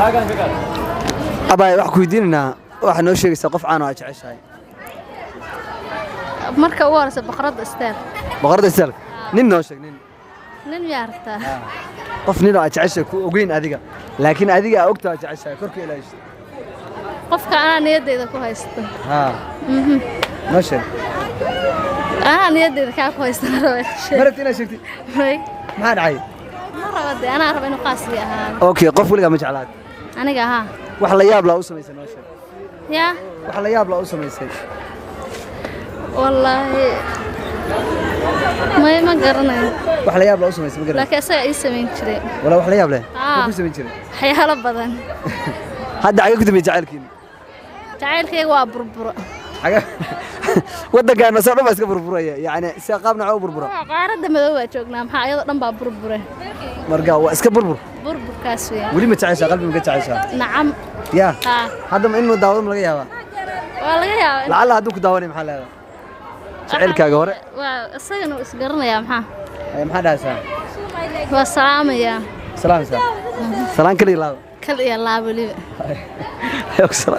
Abay, waxaan ku weydiinaynaa, waxaa noo sheegaysaa qof caan oo aad jeceshahay. Marka ugu horeysa, Boqoradda Style. Boqorada Style. Nin noo sheeg, nin. Nin miyaa rabtaa? Qof nin oo aad jeceshahay, ku ogeyn adiga, laakiin adiga aa ogta aad jeceshahay, korka ilaashay. Qofka anaa niyaddayda ku haysto. Haa, noo sheeg. Anaa niyaddayda kaa ku haysta, ma raba inaan Ma sheego. rabti inaad sheegtid? May. Maxaa dhacay? Ma rabo dee, anaa raba inuu qaas ii ahaado. Okay, qof weligaa ma jeclaad? Aniga ahaa. Wax la yaab laa u samaysay, noo sheeg. Yaa? Wax la yaab laa u samaysay. Wallaahi may, ma garanayo. Wax la yaab laa u samaysay, ma garan? Laakiin isaga ii samayn jiray. Walaa wax la yaab leh? Aa. Ma ku samayn jiray? Waxyaalo badan. Hadda xagee ku dambeeyey jacaylkiina? Jacaylkayga waa burburo. Xagee? Waddankaana soo dhan baa iska burburaya, yacni si qaab nooca u burbura? Qaaradda madow baa joognaa, maxaa iyadoo dhan baa burbure. Marka waa iska burbur. Burburkaas weyn. Weli ma jeceshaa? Qalbi ma ka jeceshaa? Nacam. Yaa? Haa. Hadda ma inuu daawado ma laga yaabaa? Waa laga yaabaa. Lacalla hadduu ku daawanay, maxaa leedahay jacaylkaaga hore? Waa isagana uu isgaranayaa, maxaa? Ay, maxaa dhahaysaa? Waa salaamayaa. Salaamsa, salaan kaliya laaba. Kal iyo laab weliba. Salaam.